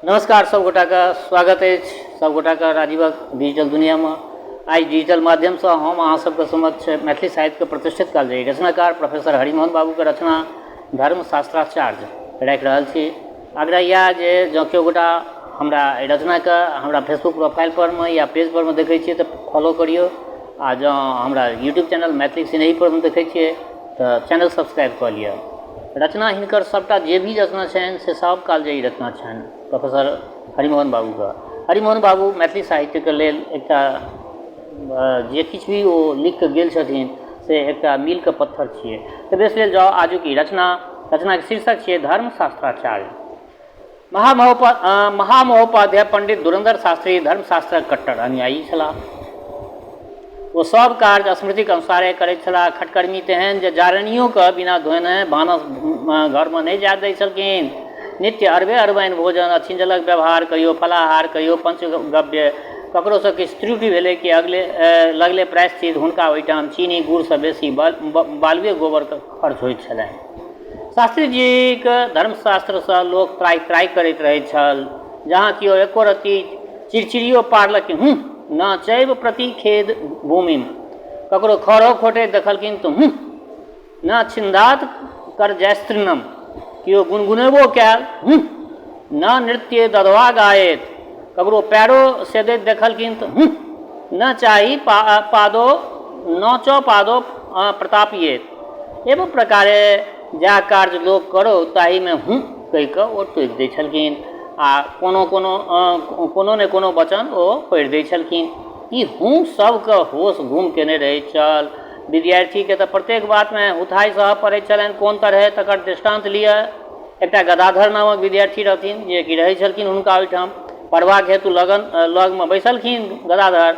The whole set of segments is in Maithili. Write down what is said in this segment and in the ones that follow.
नमस्कार सब गोटाके स्वागत अछि सब गोटाके राजीवक डिजिटल दुनियामे। आइ डिजिटल माध्यमसँ हम अहाँ सबके समक्ष मैथिली साहित्यके प्रतिष्ठित कालजयी रचनाकार प्रोफेसर हरिमोहन बाबूके रचना धर्मशास्त्राचार्य राखि रहल छी। आग्रह इएह जे जँ केओ गोटा हमरा एहि रचनाके हमरा फेसबुक प्रोफाइल परमे या पेज परमे देखै छियै तऽ फॉलो करियौ आ जँ हमरा यूट्यूब चैनल मैथिली सिनेही परमे देखै छियै तऽ चैनल सब्सक्राइब कऽ लिअ। रचना हिनकर सभटा जे भी रचना छनि से सभ कालजयी रचना छनि प्रोफेसर हरिमोहन बाबूके। हरिमोहन बाबू मैथिली साहित्यके लेल एकटा जे किछु भी ओ लिखिकऽ गेल छथिन से एकटा मीलके पत्थर छियै। तऽ बेस लेल जाउ आजुक ई रचना, रचनाके शीर्षक छियै धर्मशास्त्राचार्य। महामहोपाध्याय पंडित धुरंधर शास्त्री धर्मशास्त्रक कट्टर अनुयायी छलाह। ओ सभ कार्य स्मृतिक अनुसारे करैत छलाह। खटकर्मी तेहन जे जारनियोकेँ बिना धोने भानस घरमे नहि जाय दैत छलखिन। नित्य अरबे अरबाइन भोजन, अछिंजलक व्यवहार, कहियो फलाहार, कहियो पंचगव्य। ककरोसँ किछु त्रुटि भेलै कि अगले लगले प्रायश्चित। हुनका ओहिठाम चीनी गुड़सँ बेसी बालुए गोबरक खर्च होइत छलनि। शास्त्रीजीक धर्मशास्त्रसँ लोक त्राहि त्राहि करैत रहैत छल। जहाँ केओ एको रत्ती चिड़चिड़ियो पाड़लक कि हुँह, न चैव प्रतिखेद भूमिम। ककरो खढ़ो खोटैत देखलखिन तऽ हुँह, न छिन्दात करजैस्त्रिनम। केओ गुनगुनेबो कयल, हुँह, न नृत्य दधवा गायेत। ककरो पैरो सेदैत देखलखिन तऽ हुँह, न चाही पादो न च पादो प्रतापियेत। एवं प्रकारे जा कार्य लोक करौ ताहिमे हुँ कहि कऽ ओ टोकि दै छलखिन आ कोनो कोनो कोनो ने कोनो वचन ओ पढ़ि दै छलखिन। ई हुँ सभके होश गुम केने रहैत छल। विद्यार्थीके तऽ प्रत्येक बातमे हुथाइ सहऽ पड़ैत छलनि। कोन तरहे तकर दृष्टान्त लिअ। एकटा गदाधर नामक विद्यार्थी रहथिन जे कि रहै छलखिन हुनका ओहिठाम पढ़बाक हेतु लगन लगमे बैसलखिन गदाधर।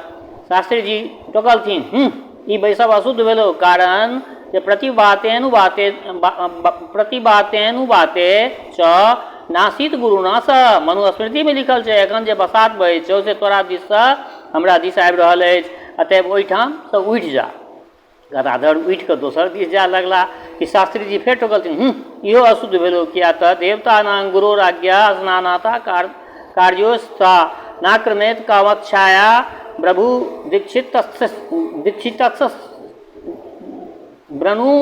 शास्त्रीजी टोकलखिन, हुँ! ई बैसब अशुद्ध भेलौ, कारण जे प्रतिवातेनुवाते प्रतिवातेनुवाते च नासीत गुरुणा स मनुस्मृतिमे लिखल छै, एखन जे बसात बहै छौ से तोरा दिससँ हमरा दिस आबि रहल अछि, अतएव ओहिठामसँ उठि जा। गदाधर उठि कऽ दोसर दिस जाय लगला कि शास्त्रीजी फेर टोकलथिन, हूँ, इहो अशुद्ध भेलौ, किएक तऽ देवतानां गुरोराज्ञा स्नानाता कार्योस्ता नाक्रमेत कामच्छाया प्रभु दीक्षित दीक्षितस्य ब्रनु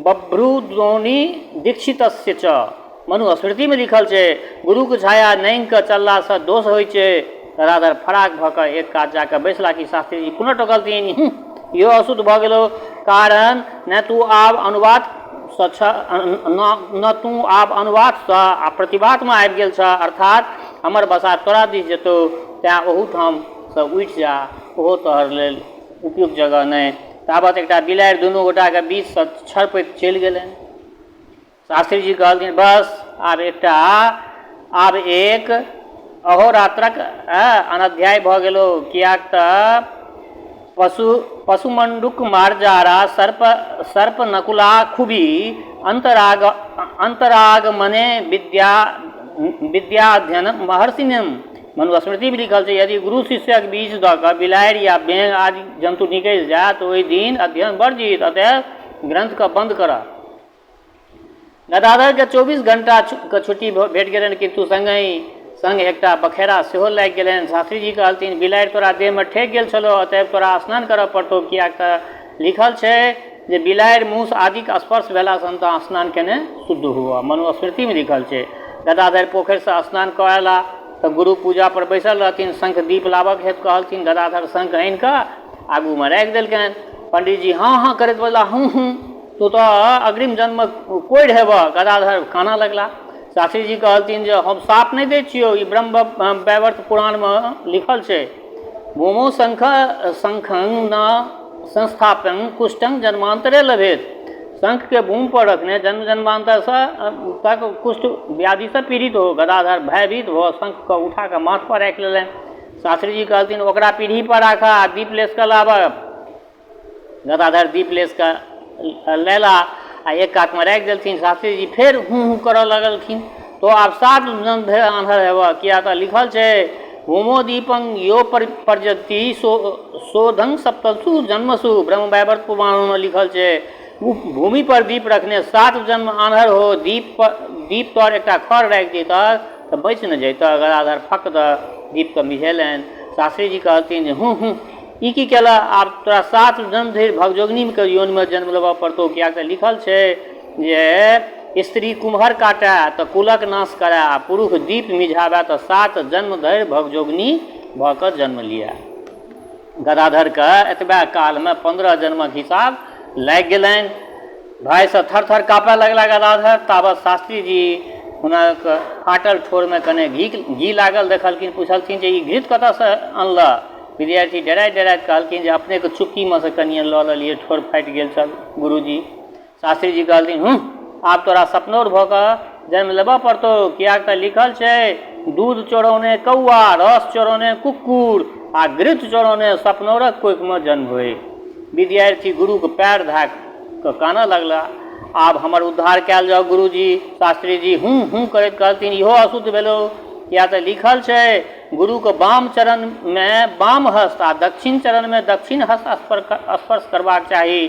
बभ्रुद्रोणी दीक्षितस्य च। मनुस्मृतिमे लिखल छै, गुरुक छाया नाङ्गि कऽ चललासँ दोष होइ छै। गदाधर फराक भऽ कऽ एक कात जा कऽ बैसला कि शास्त्रीजी पुनः टोकलथिन, हूँ, इहो अशुद्ध भऽ गेलौ, कारण ने तू आब अनुवादसँ छह, ने तू आब अनुवादसँ आ प्रतिवादमे आबि गेल छह, अर्थात हमर बसात तोरा दिस जेतौ, तेँ ओहूठामसँ उठि जा, ओहो तोहर लेल उपयुक्त जगह नहि। ताबत एकटा बिलाड़ि दुनू गोटाके बीचसँ छड़पैत चलि गेलनि। शास्त्रीजी कहलथिन, बस, आब एकटा आब एक अहोरात्रक अनध्याय भऽ गेलौ, किएक तऽ पशु पशुमण्डुक मार्जारा सर्प सर्प नकुला खुबी अन्तराग अन्तरागमने विद्या विद्याध्ययन महर्षिणम। मनुस्मृतिमे लिखल छै, यदि गुरु शिष्यक बीच दऽ कऽ बिलाड़ि या बेङ आदि जन्तु निकलि जाय तऽ ओहि दिन अध्ययन वर्जित, अतएव ग्रन्थके बन्द करह। गदाधरके 24 घंटाके छुट्टी भेट गेलनि, किन्तु संगहि संग एकटा बखेड़ा सेहो लागि गेलनि। शास्त्रीजी कहलथिन, बिलाड़ि तोरा देहमे ठेक गेल छलौ, अतएव तोरा स्नान करऽ पड़तौ, किएक तऽ लिखल छै जे बिलाड़ि मूस आदिक स्पर्श भेला सन्ता स्नान केने शुद्ध हुअ। मनुस्मृतिमे लिखल छै। गदाधर पोखरिसँ स्नान कऽ अयला तऽ गुरु पूजा पर बैसल रहथिन। शंख दीप लाबक हेतु कहलथिन। गदाधर शंख आनि कऽ आगूमे राखि देलकनि। पंडीजी हँ हँ करैत बजला, हूँ हूँ, तू तऽ अग्रिम जन्मक कोढ़ि हेबह। गदाधर कानऽ लगला। शास्त्रीजी कहलथिन जे हम साप नहि दै छियौ, ई ब्रह्म वैवर्त पुराणमे लिखल छै, भूमौ शंख शंखं न संस्थाप्यं कुष्ठं जन्मान्तरे लभेत। शंखके भूमि पर रखने जन्म जन्मान्तरसँ तक कुष्ठ व्याधिसँ पीड़ित हो। गदाधर भयभीत भऽ शंखके उठा कऽ माथ पर राखि लेलनि। शास्त्रीजी कहलथिन, ओकरा पीढ़ी पर राखह आ दीप लेस कऽ लाबह। गदाधर दीप लेस कऽ लेला आ एक कातमे राखि देलथिन। शास्त्रीजी फेर हूँ हूँ करऽ लगलखिन, तो आब 7 जन्म धरि आन्हर हेबह, किया तऽ लिखल छै, भूमो दीपं यो पर्यति शोधं सप्तसु जन्मसु। ब्रह्म वैवर्त पुराणमे लिखल छै, भूमि पर दीप रखने 7 जन्म आन्हर हो। दीप पर दीप तर एकटा खड़ राखि दी तऽ तऽ बचि ने जैतह। गदाधर फक दऽ दीपके मिझेलनि। शास्त्रीजी कहलथिन जे हूँ हूँ, ई की केलह? आब तोरा 7 जन्म धरि भगजोगनीके योनिमे जन्म लेबऽ पड़तौ, किएक तऽ लिखल छै जे स्त्री कुम्हर काटए तऽ कुलक नाश करए आ पुरुष दीप मिझाबए तऽ 7 जन्म धरि भगजोगनी भऽ कऽ जन्म लिअए। गदाधरके एतबे कालमे 15 जन्मक हिसाब लागि गेलनि। भयसँ थर-थर काँपय लगला गदाधर। तावत शास्त्रीजी हुनक फाटल ठोरमे कने घी लागल देखलखिन। पुछलखिन जे ई घृत कतऽसँ अनलह? विद्यार्थी डराइत-डराइत कहलखिन जे अपनेके चुक्कीमे सँ कनिए लऽ लेलियै, ठोर फाटि गेल छल गुरुजी। शास्त्रीजी कहलथिन, हूँ, आब तोरा सपनौर भऽ कऽ जन्म लेबऽ पड़तौ, किएक तऽ लिखल छै दूध चोरौने कौआ, रस चोरौने कुक्कुर आ घृत चोरौने सपनौरक कोखिमे जन्म होइ। विद्यार्थी गुरुके पैर धए कऽ कानऽ लगला, आब हमर उद्धार कयल जाउ गुरुजी। शास्त्रीजी हूँ हूँ करैत कहलथिन, इहो अशुद्ध भेलौ, किएक तऽ लिखल छै गुरुके वाम चरणमे वाम हस्त आ दक्षिण चरणमे दक्षिण हस्त स्पर्श करबाक चाही।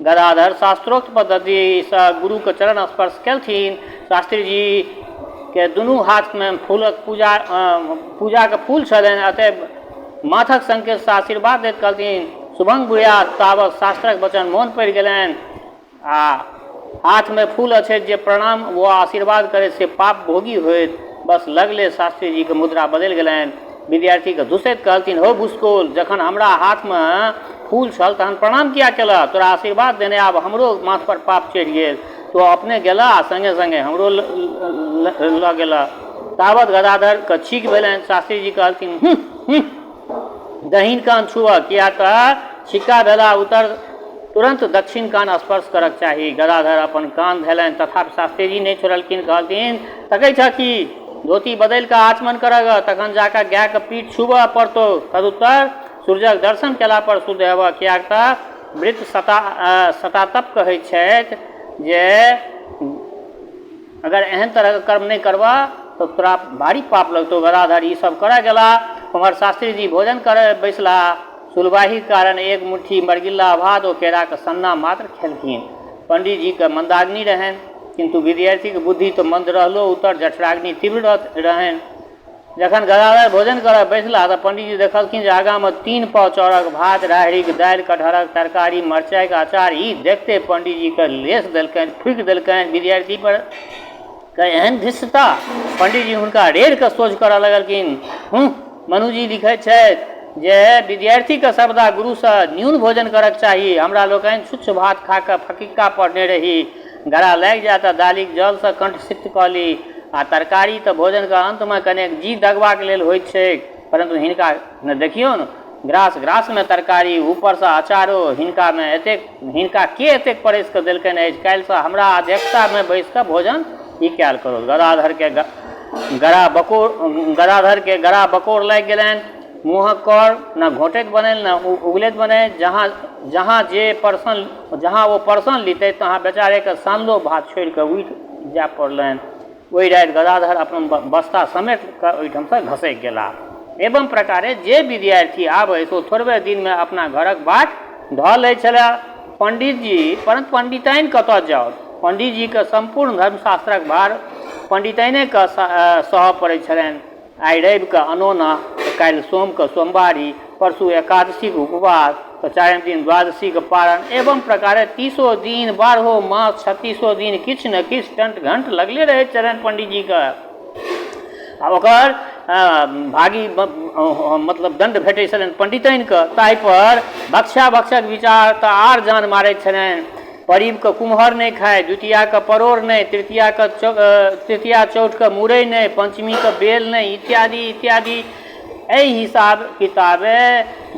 गदाधर शास्त्रोक्त पद्धतिसँ गुरुके चरण स्पर्श केलथिन। शास्त्रीजीके दुनू हाथमे फूलक पूजाके फूल छलनि, अतएव माथक संकेतसँ आशीर्वाद दैत कहलथिन, शुभं भूयात्। तावत शास्त्रक वचन मोन पड़ि गेलनि आ हाथमे फूल अछैत जे प्रणाम व आशीर्वाद करैत से पाप भोगी होइत। बस लगले शास्त्रीजीके मुद्रा बदलि गेलनि। विद्यार्थीके दुसैत कहलथिन, हौ भुसकोल, जखन हमरा हाथमे फूल छल तहन प्रणाम किया केलह? तोरा आशीर्वाद देने आब हमरो माथ पर पाप चढ़ि गेल। तो अपने गेलह आ संगे संगे हमरो लऽ गेलह। तावत गदाधरके छीक भेलनि। शास्त्रीजी कहलथिन, हूँ हूँ, दहिन कान छुअह, किया तऽ छिक्का भेला उतर तुरन्त दक्षिण कान स्पर्श करक चाही। गदाधर अपन कान धयलनि, तथापि शास्त्रीजी नहि छोड़लखिन। कहलथिन, तकै छह की? धोती बदलि कऽ आचमन करऽ गऽ, तखन जा कऽ गायके पीठ छुबऽ पड़तौ। तदुत्तर सूर्यक दर्शन केला पर शुद्ध हेबह, किएक तऽ वृत्त शतातप कहै छथि जे अगर एहन तरहके कर्म नहि करबह तऽ तोरा भारी पाप लगतौ। गदाधर ई सब करऽ गेला। ओम्हर शास्त्रीजी भोजन करऽ बैसला। सुलवाहीक कारण एक मुट्ठी मरगिल्ला भात ओ केराक सन्ना मात्र खेलखिन। पंडीजीके मन्दाग्नि रहनि, किन्तु विद्यार्थीक बुद्धि तऽ मन्द रहलो उत्तर जठराग्नि तीव्र रहनि। जखन गदाधर भोजन करऽ बैसला तऽ पंडीजी देखलखिन जे आगाँमे 3 पाव चाउरक भात, राहड़िक दालि, कटहरक तरकारी, मरचाइक अचार। ई देखते पंडीजीके लेस देलकनि, फूकि देलकनि। विद्यार्थी पर के एहन धृष्टता! पंडीजी हुनका रेड़ कऽ सोझ करऽ लगलखिन। हूँ, मनुजी लिखैत छथि जे विद्यार्थीके सर्वदा गुरुसँ न्यून भोजन करक चाही। हमरा लोकनि छुच्छ भात खा कऽ फकिक्का पढ़ने रही। गरा लागि जाय तऽ दालिक जलसँ कंठ सिक्त कऽ ली आ तरकारी तऽ भोजनके अन्तमे कनेक जी दगबाक लेल होइत छैक, परन्तु हिनका ने देखियौन, ग्रास ग्रासमे तरकारी, ऊपरसँ अचारो। हिनकामे एतेक हिनका के एतेक परसि कऽ देलकनि अछि? काल्हिसँ हमरा अध्यक्षतामे बैसि कऽ भोजन ई कयल करू। गदाधरके गरा बकोर लागि गेलनि। मुँहक कर ने घोँटैत बननि ने उगलैत बननि। जहाँ जहाँ जे परसन जहाँ ओ परसन लितै तहाँ बेचारेके सानलो भात छोड़ि कऽ उठि जाय पड़लनि। ओहि राति गदाधर अपन बस्ता समेट कऽ ओहिठामसँ घसकि गेलाह। एवं प्रकारे जे विद्यार्थी आबय से ओ थोड़बे दिनमे अपना घरक बाट धऽ लैत छलाह। पंडितजी, परन्तु पंडिताइन कतऽ जाउ? पंडितजीके सम्पूर्ण धर्मशास्त्रक भार पंडिताइनेके सहऽ पड़ैत छलनि। आइ रविके अनोना तऽ काल्हि सोमके सोमवारी, परसू एकादशीके उपवास, तऽ चारिम दिन द्वादशीके पारण, एवं प्रकारे 30 दिन, 12 मास, 36 दिन किछु ने किछु टंट घंट लगले रहैत छलनि पंडीजीके। आ ओकर भागी मतलब दण्ड भेटै छलनि पंडिताइनके। ताहिपर भक्ष्या भक्षक विचार तऽ आर जान मारैत छलनि। परीबके कुम्हर नहि खाइ, द्वितीयाके परोड़ नहि, तृतीया चौठके मुरइ नहि, पञ्चमीके बेल नहि, इत्यादि इत्यादि। एहि हिसाब किताबे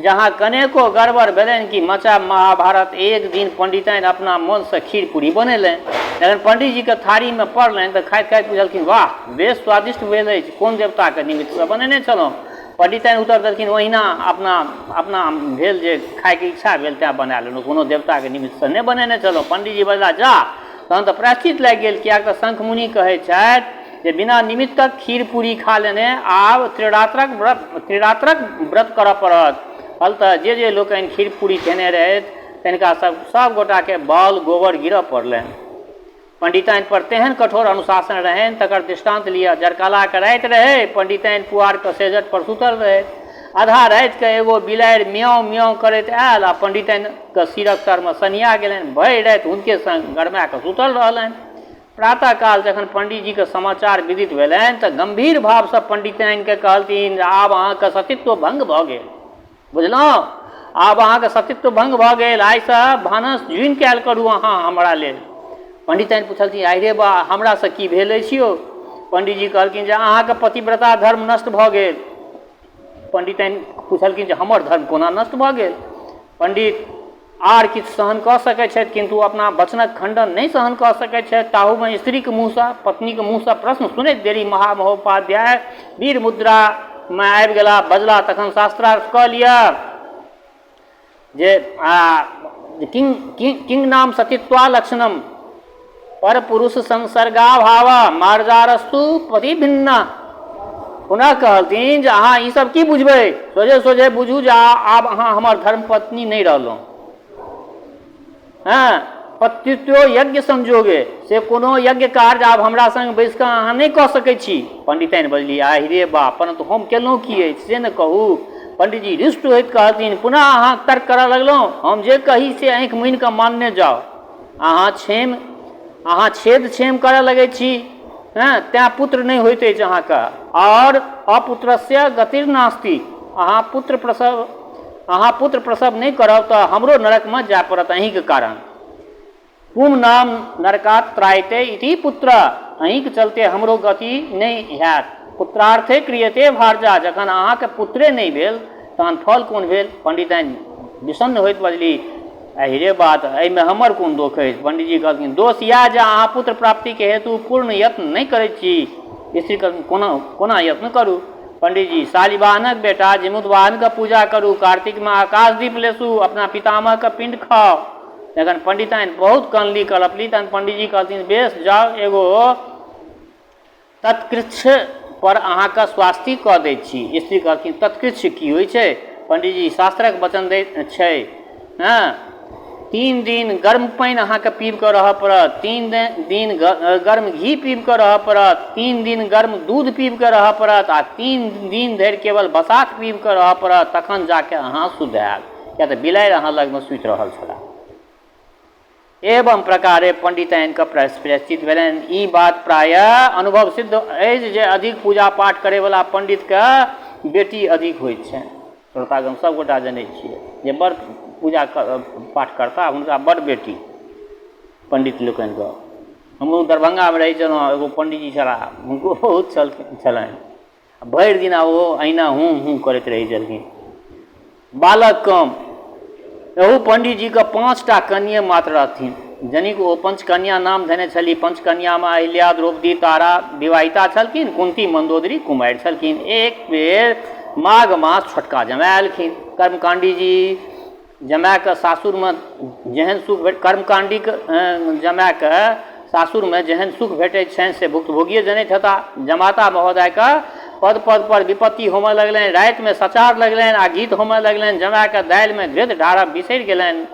जहाँ कनेको गड़बड़ भेलनि कि मचा महाभारत। एक दिन पंडिताइन अपना मोनसँ खीर पूरी बनेलनि। जखन पंडीजीके थारीमे पड़लनि तऽ खाइत खाइत पुछलखिन, वाह, बेस स्वादिष्ट भेल अछि, कोन देवताके निमित्तसँ बनेने छलहुँ? पंडिताइन उत्तर देलखिन, ओहिना अपना अपना भेल जे खाइके इच्छा भेल तेँ बना लेलहुँ, कोनो देवताके निमित्तसँ नहि बनेने छलहुँ। पंडीजी बजलाह, जा, तहन तऽ प्रायश्चित लागि गेल, किएक तऽ शंखमुनि कहै छथि जे बिना निमित्तक खीर पूरी खा लेने आब त्रिरात्रक व्रत करऽ पड़त। फलतः जे जे लोकनि खीर पूरी खेने रहथि तनिका सब गोटाके बाल गोबर गिरऽ पड़लनि। पंडिताइन पर तेहन कठोर अनुशासन रहनि तकर दृष्टान्त लिअ। जड़कालाके राति रहै, पंडिताइन पुआरके सेजट पर सुतल रहै। आधा रातिके एगो बिलाड़ि म्याऊं म्याऊं करैत आयल आ पंडिताइनके सिरक तरमे सनिया गेलनि। भरि राति हुनके संग गरमा कऽ सुतल रहलनि। प्रातःकाल जखन पंडीजीके समाचार विदित भेलनि तऽ गम्भीर भावसँ पंडिताइनके कहलथिन जे आब अहाँके सतीत्व भङ्ग भऽ गेल। बुझलहुँ? आब अहाँके सतीत्व भङ्ग भऽ गेल। आइसँ भानस जुनि कयल करू अहाँ हमरा लेल। पंडिताइन पुछलथिन, आहि रे बा, हमरासँ की भेल अछि यौ? पंडीजी कहलखिन जे अहाँके पतिव्रता धर्म नष्ट भऽ गेल। पंडिताइन पुछलखिन जे हमर धर्म कोना नष्ट भऽ गेल? पंडित आर किछु सहन कऽ सकैत छथि किन्तु अपना वचनक खण्डन नहि सहन कऽ सकैत छथि। ताहूमे स्त्रीक मुँहसँ, पत्नीक मुँहसँ प्रश्न सुनैत देरी महामहोपाध्याय वीर मुद्रामे आबि गेलाह। बजलाह, तखन शास्त्रार्थ कऽ लिअ जे किं किं किं नाम सतीत्वा लक्षणम पर पुरुष संसर्गाभाव मार्जारस्तु पति भिन्न। पुनः कहलथिन जे अहाँ ई सब की बुझबै, सोझे सोझे बुझू जे आब अहाँ हमर धर्मपत्नी नहि रहलहुँ। हँ, पतित्व यज्ञ संजोगे से कोनो यज्ञ कार्य आब हमरा संग बैस कऽ अहाँ नहि कऽ सकै छी। पंडिताइन बजली, आहि रे बा, परन्तु हम केलहुँ की अछि से ने कहू। पंडितजी रुष्ट होइत कहलथिन, पुनः अहाँ तर्क करऽ लगलहुँ, हम जे कही से आँखि मुनि कऽ मानने जाउ। अहाँ क्षेम अहाँ छेद क्षेम करऽ लगै छी, हँ, तेँ पुत्र नहि होइत अछि अहाँके, आओर अपुत्रस्य गतिर्नास्ति। अहाँ पुत्र प्रसव नहि करब तऽ हमरो नरकमे जाय पड़त अहीँके कारण। पुम नाम नरकात त्रायते इति पुत्र, अहीँके चलते हमरो गति नहि हैत। पुत्रार्थे क्रियते भारजा, जखन अहाँके पुत्रे नहि भेल तहन फल कोन भेल? पंडिताइन विषण्ण होइत बजली, एहिरे बात, एहिमे हमर कोन दोख अछि? पंडीजी कहलखिन, दोष इएह जे अहाँ पुत्र प्राप्तिके हेतु पूर्ण यत्न नहि करैत छी। स्त्री कहलखिन, कोना कोना यत्न करू? पंडीजी, शालिवाहनक बेटा जिमुतवाहनके पूजा करू, कार्तिकमे आकाशदीप लेसू, अपना पितामहके पिण्ड खाउ। जखन पंडिताइन बहुत कनली कलपली तहन पंडीजी कहलथिन, बेस जाउ, एगो तत्कृच्छ पर अहाँके स्वास्ति कऽ दैत छी। स्त्री कहलखिन, तत्कृच्छ की होइ छै? पंडीजी शास्त्रक वचन दैत छै, हँ, 3 दिन गर्म पानि अहाँके पीब कऽ रहऽ पड़त, 3 दिन गर्म घी पीब कऽ रहऽ पड़त, 3 दिन गर्म दूध पीब कऽ रहऽ पड़त आ 3 दिन धरि केवल बसात पीब कऽ रहऽ पड़त, तखन जाके अहाँ शुद्ध हैब, किया तऽ बिलाड़ि अहाँ लगमे सुति रहल छलाह। एवं प्रकारे पंडिताइनके प्रायश्चित भेलनि। ई बात प्रायः अनुभव सिद्ध अछि जे अधिक पूजा पाठ करैवला पंडितके बेटी अधिक होइत छनि। श्रोतागण सब गोटा जनै छियै जे बड़ पूजा पाठ करता हुनका बड़ बेटी पंडित लोकनिके। हमहूँ दरभंगामे रहै छलहुँ, एगो पंडीजी छलाह, हुनको बहुत छलनि। भरि दिना ओ अहिना हूँ हूँ करैत रहै छलखिन, बालक कम। एहू पंडीजीके 5टा कन्ये मात्र रहथिन, जनिक ओ पंचकन्या नाम धेने छली। पंचकन्यामे अहिल्या, द्रौपदी, तारा विवाहिता छलखिन, कुंती, मंदोदरी कुमारि छलखिन। एक बेर माघ मास छोटका जमाय एलखिन। कर्मकाण्डीजी जमायके सासुरमे जेहन सुख भेट कर्मकाण्डीके जमायके सासुरमे जेहन सुख भेटैत छनि से भुक्तभोगिए जनैत हेता। जमाता महोदयके पद पद पर विपत्ति होमय लगलनि। रातिमे सचार लगलनि आ गीत होमय लगलनि। जमायके दालिमे घृत ढारब बिसरि गेलनि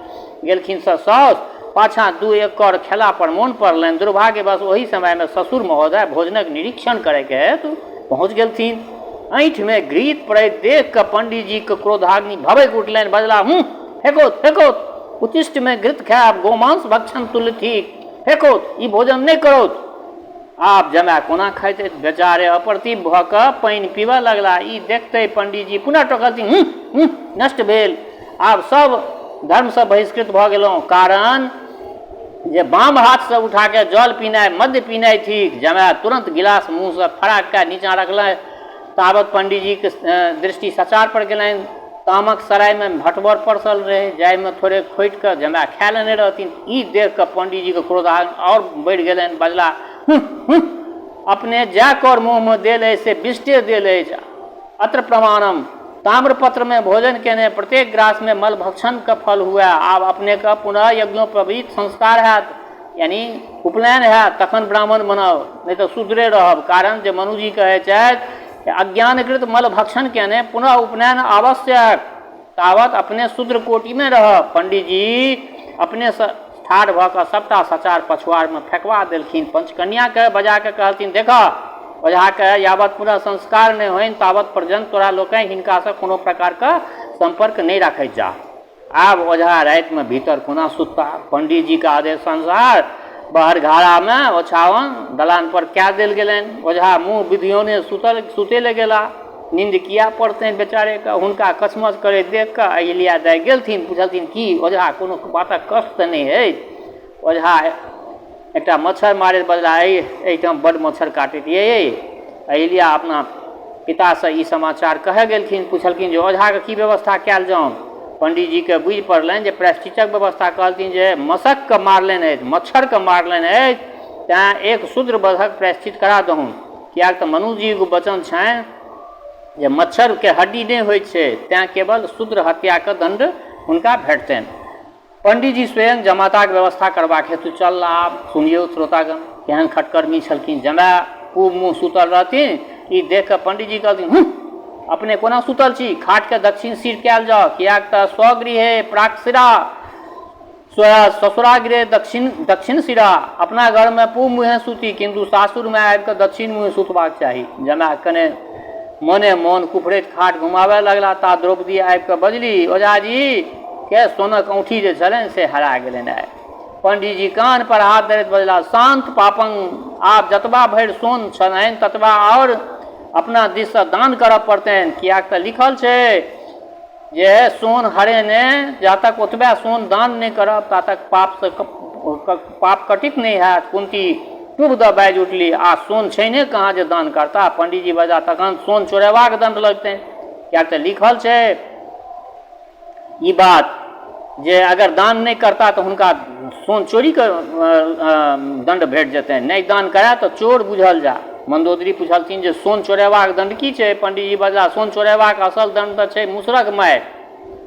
गेलखिन से साउस पाछाँ दू एक कौर खेला पर मोन पड़लनि। दुर्भाग्यवश ओहि समयमे ससुर महोदय भोजनक निरीक्षण करयके हेतु पहुँच गेलथिन। ऐँठमे घृत पड़ैत देख कऽ पंडीजीके क्रोधाग्नि भभकि उठलनि। बजला, हूँ, फेकौत फेकौत, उच्छिष्टमे घृत खायब गोमांस भक्षण तुल्य थिक। फेकौत, ई भोजन नहि करौत। आब जमाय कोना खाइत? बेचारे अप्रतिभ भऽ कऽ पानि पीबऽ लगला। ई देखते पंडीजी पुनः टोकलथिन, हूँ हूँ, नष्ट भेल, आब सब धर्मसँ बहिष्कृत भऽ गेलहुँ, कारण जे बाम हाथसँ उठाके जल पीनाइ मद्य पीनाइ थिक। जमाय तुरन्त गिलास मुँहसँ फराक कए नीचाँ रखलनि। तावत पंडीजीके दृष्टि सचार पर गेलनि। तामक सरायमे भटबर परसल रहै, जाहिमे थोड़े खोटि कऽ जमाय खा लेने रहथिन। ई देख कऽ पंडीजीके क्रोध आओर बढ़ि गेलनि। बजला, हूँ हूँ, अपने जै कौर मुँहमे देल अछि से बिष्टे देल अछि। अत्र प्रमाणम, ताम्रपत्रमे भोजन केने प्रत्येक ग्रासमे मलभक्षणके फल हुए। आब अपनेके पुनः यज्ञोपवीत संस्कार हैत, यानी उपनयन हैत, तखन ब्राह्मण बनब, नहि तऽ शूद्रे रहब, कारण जे मनुजी कहै छथि, अज्ञानकृत मलभक्षण केने पुनः उपनयन आवश्यक, तावत अपने शूद्र कोटिमे रहब। पंडीजी अपनेसँ ठाढ़ भऽ कऽ सभटा सचार पछुआरमे फेकवा देलखिन। पंचकन्याकेँ बजा कऽ कहलथिन, देखह, ओझाकेँ यावत पुनः संस्कार नहि होइन तावत पर्यन्त तोरा लोकनि हिनकासँ कोनो प्रकारक सम्पर्क नहि राखैत जाह। आब ओझा रातिमे भीतर कोना सुतताह? पंडीजीक आदेशानुसार बहरघारामे ओछाओन दलानपर कए देल गेलनि। ओझा मुँह बिधिऔने सुतल सुतै लए गेलाह। निन्द किए पड़तनि बेचारेकेँ? हुनका कछमछ करैत देखि कऽ अहिल्या दाइ गेलथिन। पुछलथिन, की ओझा, कोनो बातक कष्ट तँ नहि अछि? ओझा एकटा मच्छर मारैत बजलाह, एहिठाम बड्ड मच्छर काटैत यै। अहिल्या अपना पितासँ ई समाचार कहय गेलखिन। पुछलखिन जे ओझाके की व्यवस्था कयल जाउन? पंडीजीकेँ बुझि पड़लनि जे प्रायश्चितक व्यवस्था। कहलथिन जे मशककेँ मारलनि अछि, मच्छरकेँ मारलनि अछि, तेँ एक शूद्र वधक प्रायश्चित करा दहुन। किएक तँ मनुजीक वचन छनि जे मच्छरके हड्डी नहि होइत छै, तेँ केवल शूद्र हत्याक दण्ड हुनका भेटतनि। पंडीजी स्वयं जमाताक व्यवस्था करबाक हेतु चलला। आब सुनियौ श्रोतागण, केहन खटकर्मी छलखिन। जमाय पूब मुँह सुतल रहथिन। ई देख कऽ पंडीजी कहलथिन, हुँ, अपने कोना सुतल छी? खाटके दक्षिण सिर कयल जाउ, किएक तऽ स्वगृहे प्राक्सिरा ससुरागृह दक्षिण दक्षिण सिरा। अपना घरमे पूब मुँहे सुती, किन्तु सासुरमे आबि कऽ दक्षिण मुँहे सुतबाक चाही। जमाय कने मने मोन कुफरैत खाट घुमाबय लगला ता द्रौपदी आबि कऽ बजली, ओझाजी के सोनक औंठी जे छलनि से हरा गेलनि आइ। पंडीजी कान पर हाथ धरैत बजला, शान्त पापं, आब जतबा भरि सोन छलनि ततबा आओर अपना दिससँ दान करऽ पड़तनि, किएक तऽ लिखल छै जे सोन हरेने जा तक ओतबे सोन दान नहि करब ता तक पापसँ पाप कटित नहि हैत। कुन्ती टुभ दऽ बाजि उठली, आ सोन छैने कहाँ जे दान करता? पंडीजी बजला, तखन सोन चोरेबाक दण्ड लगतनि, किएक तऽ लिखल छै ई बात जे अगर दान नहि करता तऽ हुनका सोन चोरीके दण्ड भेट जेतनि, नहि दान करए तऽ चोर बुझल जाय। मन्दोदरी पुछलथिन जे सोन चोरेबाक दण्ड की छै? पंडीजी बजला, सोन चोरेबाक असल दण्ड तऽ छै मुसरक मारि,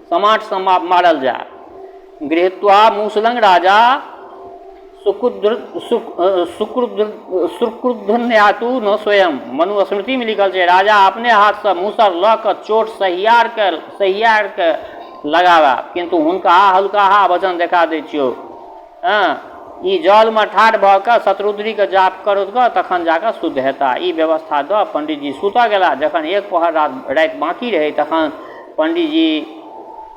समाठसँ मारल जाय। गृहीत्वा मुसलंग राजा सुक्रुद्धन्यातु न स्वयं। मनुस्मृतिमे लिखल छै, राजा अपने हाथसँ मूसर लऽ कऽ चोट सहियारके सहियारके लगाबए, किन्तु हुनका हल्काहा वचन देखा दै छियौ। हँ, ई जलमे ठाढ़ भऽ कऽ शतरुद्रीके जाप करत कऽ तखन जा कऽ शुद्ध हेता। ई व्यवस्था दऽ पंडीजी सुतऽ गेला। जखन एक पहर राति बाँकी रहै तखन पंडीजी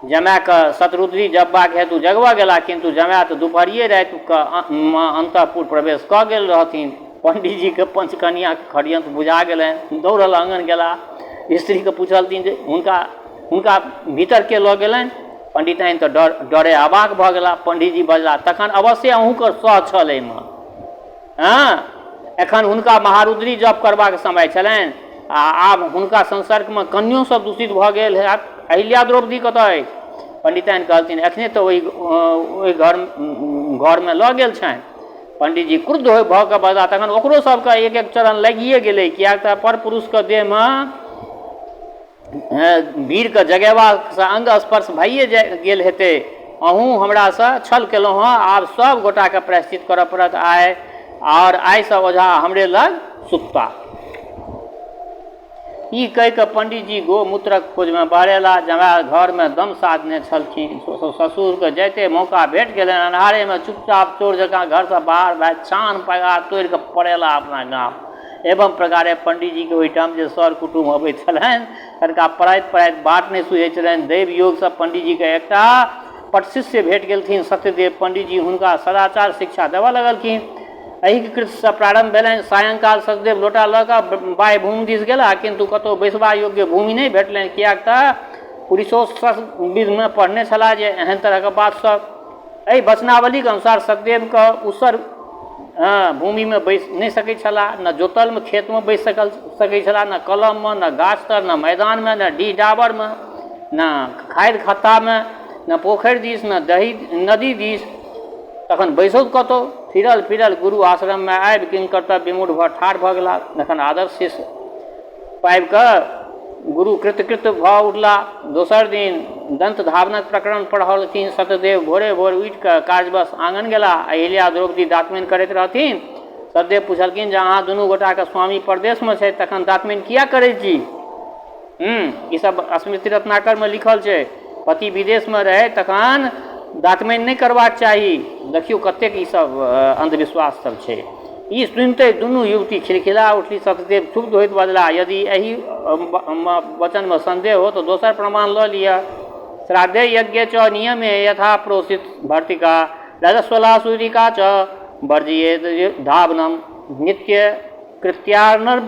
जमायके शतरुद्री जपबाक हेतु जगबऽ गेला, किन्तु जमाय तऽ दुपहरिये रातिके मे अन्तःपुर प्रवेश कऽ गेल रहथिन। पंडीजीके पंचकन्याके षड्यन्त्र बुझा गेलनि। दौड़ल आङन गेला। स्त्रीके पुछलथिन जे हुनका हुनका भीतर के लऽ गेलनि? पंडिताइन तऽ डरे अवाक भऽ गेला। पंडीजी बजला, तखन अवश्ये अहूँके सह छल एहिमे। हँ, एखन हुनका महारुद्री जप करबाक समय छलनि आ आब हुनका संसर्गमे कन्यो सब दूषित भऽ गेल हैत। अहिल्या द्रौपदी कतऽ अछि? पंडिताइन कहलथिन, एखने तऽ ओहि ओहि घर घरमे लऽ गेल छनि। पंडीजी क्रुद्ध होय भऽ कऽ बजला, तखन ओकरो सबके एक एक चरण लागिए गेलै, किएक तऽ पर पुरुषके देहमे वीरके जगेबासँ अङ्ग स्पर्श भइए गेल हेतै। अहूँ हमरासँ छल केलहुँ हँ, आब सभ गोटाके प्रायश्चित करऽ पड़त आइ, आओर आइसँ ओझा हमरे लग सुतता। ई कहि कऽ पंडीजी गोमूत्रक खोजमे बहरेला। जमाय घरमे दम साधने छलखिन। ससुरके जाइते मौका भेट गेलनि। अन्हारेमे चुपचाप चोर जकाँ घरसँ बाहर भए छान पगार तोड़ि कऽ पड़ेला अपना गाम। एवं प्रकारे पंडीजीके ओहिठाम जे सर कुटुम्ब अबैत छलनि तनिका पड़ाइत पड़ाइत बाट नहि सुझैत छलनि। दैव योगसँ पंडीजीके एकटा पटशिष्य भेट गेलथिन सत्यदेव। पंडीजी हुनका सदाचार शिक्षा देबऽ लगलखिन। एहि कृत्यसँ प्रारम्भ भेलनि। सायंकाल सत्यदेव लोटा लऽ कऽ बाह्य भूमि दिस गेलाह, किन्तु कतहु बैसबा योग्य भूमि नहि भेटलनि, किएक तऽ पुरुषोत्सविदमे पढ़ने छलाह जे एहन तरहके बात सब। एहि वचनावलीके अनुसार सत्यदेवके उसर भूमिमे बैसि नहि सकै छलाह, ने जोतलमे खेतमे बैसि सकै छलाह, ने कलममे, ने गाछ तर, ने मैदानमे, ने डीह डाबरमे, ने खादि खत्तामे, ने पोखरि दिस, ने दही नदी दिस। तखन बैसौत कतहु? फिरल फिरल गुरु आश्रममे आबि किंकर्तव्य विमूढ़ भऽ ठाढ़ भऽ गेलाह। जखन आदर्श शिष्य पाबि कऽ गुरु कृतकृत्य भऽ उठला। दोसर दिन दन्त धावनक प्रकरण पढ़ौलखिन। सत्यदेव भोरे भोर उठि कऽ कार्यवश आङन गेलाह। अहिल्या द्रौपदी दातमनि करैत रहथिन। सत्यदेव पुछलखिन जे अहाँ दुनू गोटाके स्वामी परदेशमे छथि तखन दातमनि किएक करै छी? ई सब स्मृति रत्नाकरमे लिखल छै। पति विदेशमे रहै तखन दातमनि नहि करबाक चाही। देखियौ कतेक ई सब अन्धविश्वास सब छै। ई सुनिते दुनू युवती खिलखिला उठली। सत्यदेव क्षुब्ध होइत बजलाह, यदि एहि वचनमे सन्देह हो तऽ दोसर प्रमाण लऽ लिअ। श्राद्धे यज्ञे च नियमे यथा प्रोषित भर्तिका रजस्वला सूरिका च वर्जियेत धावनम नित्य कृत्यार्णव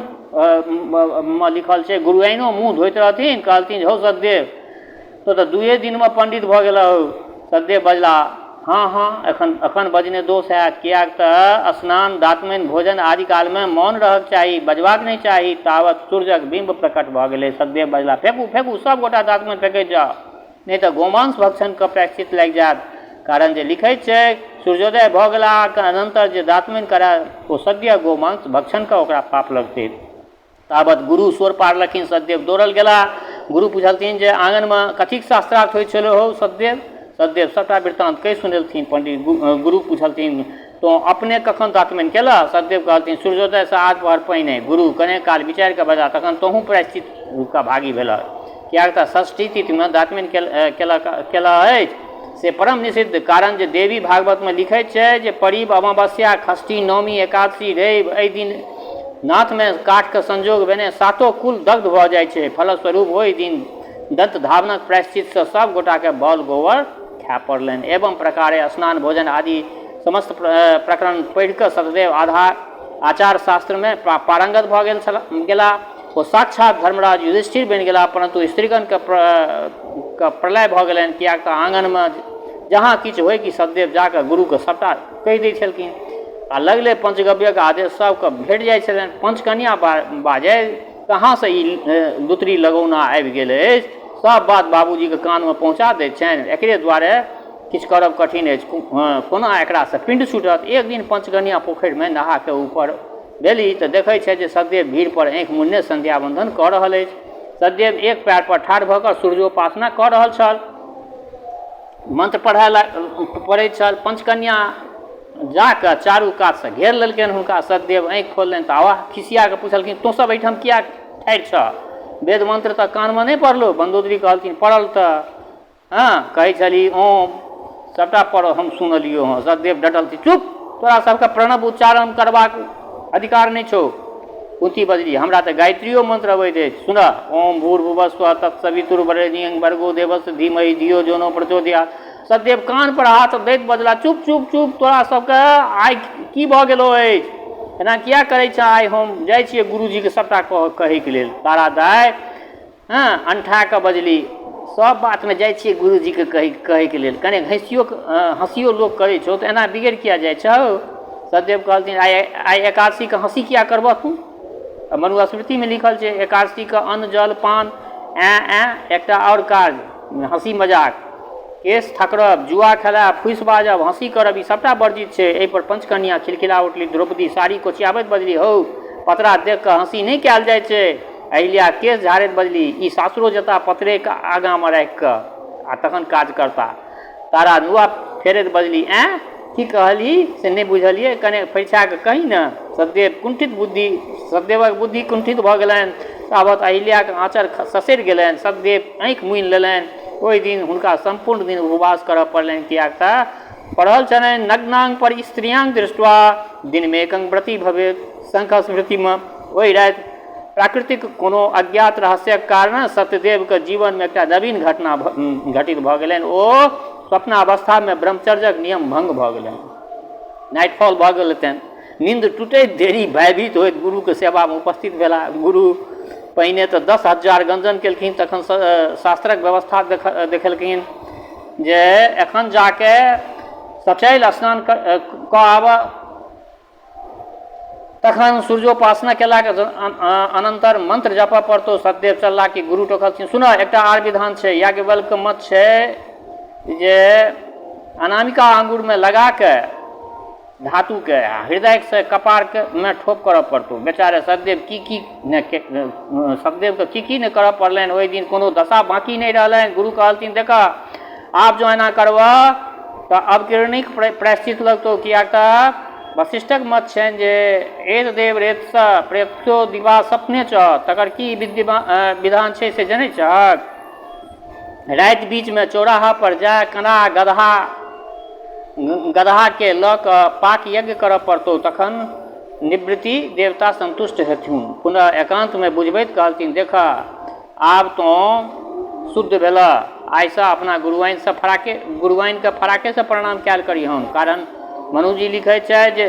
मे लिखल छै। गुरुआइनो मुँह धोइत रहथिन, कहलथिन, हौ सत्यदेव, तो तऽ दुए दिनमे पण्डित भऽ गेलह हौ। सत्यदेव बजलाह, हँ हँ, एखन एखन बजने दोष हैत, किएक तऽ स्नान, दातमनि, भोजन आदि कालमे मौन रहक चाही, बजबाक नहि चाही। तावत सूर्यक बिम्ब प्रकट भऽ गेलै। सत्यदेव बजलाह, फेकू फेकू, सभ गोटा दातमनि फेकैत जाउ, नहि तऽ गोमांस भक्षणके प्रायश्चित लागि जायत। कारण जे लिखैत छै, सूर्योदय भऽ गेलाक अनन्तर जे दातमनि करय ओ सद्यः गोमांस भक्षणके ओकरा पाप लगतै। ताबत गुरु सोर पारलखिन। सतदेव दौड़ल गेलाह। गुरु पुछलथिन जे आङनमे कथीक शास्त्रार्थ होइत छलै हौ सतदेव? सतदेव सभटा वृत्तान्त कहि सुनेलथिन। पण्डित गुरु पुछलथिन, तोँ अपने कखन दातमनि केलह? सतदेव कहलथिन, सूर्योदयसँ आध पहर पहिने। गुरु कने काल विचारि कऽ बजलाह, तखन तोहूँ प्रायश्चितके भागी भेलह, किएक तऽ षष्ठी तिथिमे दातमनि केलह अछि से परम निषिद्ध। कारण जे देवी भागवतमे लिखैत छै जे परीब, अमावस्या, षष्ठी, नवमी, एकादशी, रवि, एहि दिन नाथमे काठके संयोग भेने सातो कुल दग्ध भऽ जाइ छै। फलस्वरूप ओहि दिन दन्त धावनक प्रायश्चितसँ सभ गोटाके बल गोबर खाय पड़लनि। एवं प्रकारे स्नान, भोजन आदि समस्त प्रकरण पढ़ि कऽ सतदेव आधार आचार शास्त्रमे पारंगत भऽ गेल छल गेलाह। ओ साक्षात धर्मराज युधिष्ठिर बनि गेलाह, परन्तु स्त्रीगणके प्रलय भऽ गेलनि, किएक तऽ आङनमे जहाँ किछु होइ कि सतदेव जा कऽ गुरुके सभटा कहि दै छलखिन आ लगले पंचगव्यक आदेश सभके भेट जाइ छलनि। पंचकन्या बाजय, कहाँसँ ई लुतरी लगौना आबि गेल अछि? सभ बात बाबूजीके कानमे पहुँचा दैत छनि। एकरे दुआरे किछु करब कठिन अछि। कोना एकरासँ पिण्ड छूटत? एक दिन पंचकन्या पोखरिमे नहा कऽ ऊपर भेली तऽ देखै छथि जे सतदेव भीड़ पर आँखि मुनने संध्या बंदन कऽ रहल अछि। सतदेव एक पैर पर ठाढ़ भऽ कऽ सूर्योपासना कऽ रहल छल, मंत्र पढ़य पढ़ैत छल। पंचकन्या जा कऽ चारू कातसँ घेर लेलकनि हुनका। सतदेव आँखि खोललनि तऽ आवाह खिसिया कऽ पुछलखिन, तोँ सब एहिठाम किया ठाढ़ि छह? वेद मंत्र तऽ कानमे नहि पड़लौ? मन्दोदरी कहलखिन, पड़ल तऽ हँ, कहै छली ओम, सभटा पढ़ हम सुनलियौ हँ। सतदेव डटलथिन, चुप, तोरा सबके प्रणव उच्चारण करबाक अधिकार नहि छौ। कुंती बजली, हमरा तऽ गायत्रियो मंत्र अबैत अछि, सुनह, ओम भूर्भुवस्व तत्सवितुर्वरेण्यं भर्गो देवस्य धीमहि धियो यो न प्रचोदयात्। सतदेव कान पर हाथ दैत बजला, चुप चुप चुप, तोरा सबके आइ की भऽ गेलौ अछि? एना किया करै छह? आइ हम जाइ छियै गुरुजीके सभटा कहैके लेल। तारा दाइ हँ अनठा कऽ बजली, सभ बातमे जाइ छियै गुरुजीके कहै कहैके लेल, कने हँसियो हँसियो लोक करै छौ तऽ एना बिगड़ि किया जाइ छौ? सतदेव कहलथिन, आइ आइ एकादशीके हँसी किया करबह तू? मनुस्मृतिमे लिखल छै, एकादशीके अन्न जल पान ऐँ ऐँ एकटा आओर कार्य हँसी मजाक, केश थकरब, जुआ खेलायब, फूसि बाजब, हँसी करब, ई सभटा वर्जित छै। एहिपर पंचकन्या खिलखिला उठली। द्रौपदी साड़ी कोचियाबैत बजली, हौ, पतरा देखि कऽ हँसी नहि कयल जाइ छै। अहिल्या केश झाड़ैत बजली, ई सासुरो जेता पतरेके आगाँमे राखि कऽ आ तखन काज करता। तारा नुआ फेरैत बजली, ऐँ, की कहलही से नहि बुझलियै, कने फरिछा कऽ कही ने। सतदेव कुण्ठित बुद्धि सतदेवक बुद्धि कुण्ठित भऽ गेलनि। तावत अहिल्याक आँचर ससरि गेलनि। सतदेव आँखि मुनि लेलनि। ओहि दिन हुनका सम्पूर्ण दिन उपवास करऽ पड़लनि, किएक तऽ पढ़ल छलनि, नग्नांग पर स्त्रियांग दृष्ट्वा दिनमेकं व्रती भवेत। शंख स्मृतिमे ओहि राति प्राकृतिक कोनो अज्ञात रहस्यक कारण सत्यदेवके जीवनमे एकटा नवीन घटना घटित भऽ गेलनि। ओ स्वप्नावस्थामे ब्रह्मचर्यक नियम भङ्ग भऽ गेलनि। नाइटफॉल भऽ गेल हेतनि। नींद टूटैत देरी भयभीत होइत गुरुके सेवामे उपस्थित भेलाह। गुरु पहिने तऽ 10,000 गञ्जन केलखिन, तखन शास्त्रक व्यवस्था देखेलखिन जे एखन जाके सचैल स्नान कऽ आबऽ, तखन सूर्योपासना केलाके अनन्तर मंत्र जपऽ पड़तौ। सतदेव चलला कि गुरु टोकलथिन, सुनऽ, एकटा आर विधान छै। याज्ञवल्क्य मत छै जे अनामिका आंगुरमे लगा कऽ धातुके हृदयसँ कपारके मे ठोप करऽ पड़तौ। बेचारे सतदेव की की नहि सतदेवके की की नहि करऽ पड़लनि। ओहि दिन कोनो दशा बाँकी नहि रहलनि। गुरु कहलथिन, देखऽ, आब जँ एना करबह तऽ अवकिरणिक प्रायश्चित लगतौ, किएक तऽ वशिष्ठक मत छनि जे एत देव रेतसँ प्रेत्यो दिवा सपने चह। तकर की विधान छै से जनै छहक? राति बीचमे चौराहा पर जाय कना गदहा गदहाके लऽ कऽ पाक यज्ञ करऽ पड़तौ, तखन निवृत्ति देवता सन्तुष्ट हेथुन। पुनः एकान्तमे बुझबैत कहलथिन, देखह, आब तोँ शुद्ध भेलह। आइसँ अपना गुरुआइनसँ फराके गुरुआइनकेँ फराकेसँ प्रणाम कयल करिहन। कारण मनुजी लिखैत छथि जे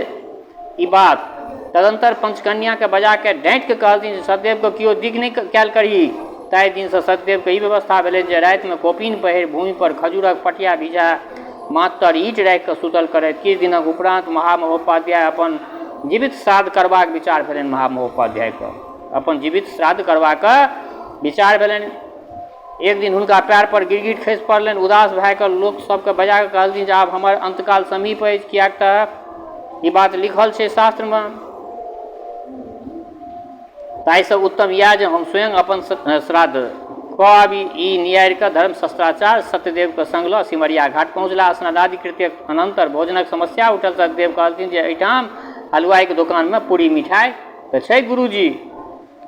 ई बात। तदन्तर पंचकन्याकेँ बजा कऽ डाँटि कऽ कहलथिन जे सतदेवकेँ केओ दिग नहि कयल करही। ताहि दिनसँ सतदेवकेँ ई व्यवस्था भेलनि जे रातिमे कोपीन पहिरि भूमिपर खजूरक पटिया बिछा माथ तर ईंट राखि कऽ सूतल करथि। किछु दिनक उपरान्त महामहोपाध्याय अपन जीवित श्राद्ध करबाक विचार भेलनि। महामहोपाध्यायकेँ अपन जीवित श्राद्ध करबाक विचार भेलनि। एक दिन हुनका पएर पर गिरगिट खसि पड़लनि। उदास भए कऽ लोक सभकेँ बजा कऽ कहलथिन जे आब हमर अन्तकाल समीप अछि, किएक तऽ ई बात लिखल छै शास्त्रमे। ताहिसँ उत्तम इएह जे हम स्वयं अपन श्राद्ध कऽ आबी। ई नियारि कऽ धर्म शस्त्राचार्य सत्यदेवके संग लऽ सिमरिया घाट पहुँचलाह। स्नानादि कृत्यक अनन्तर भोजनक समस्या उठल। सत्यदेव कहलथिन जे एहिठाम हलुआइके दोकानमे पूरी मिठाइ तऽ छै गुरुजी।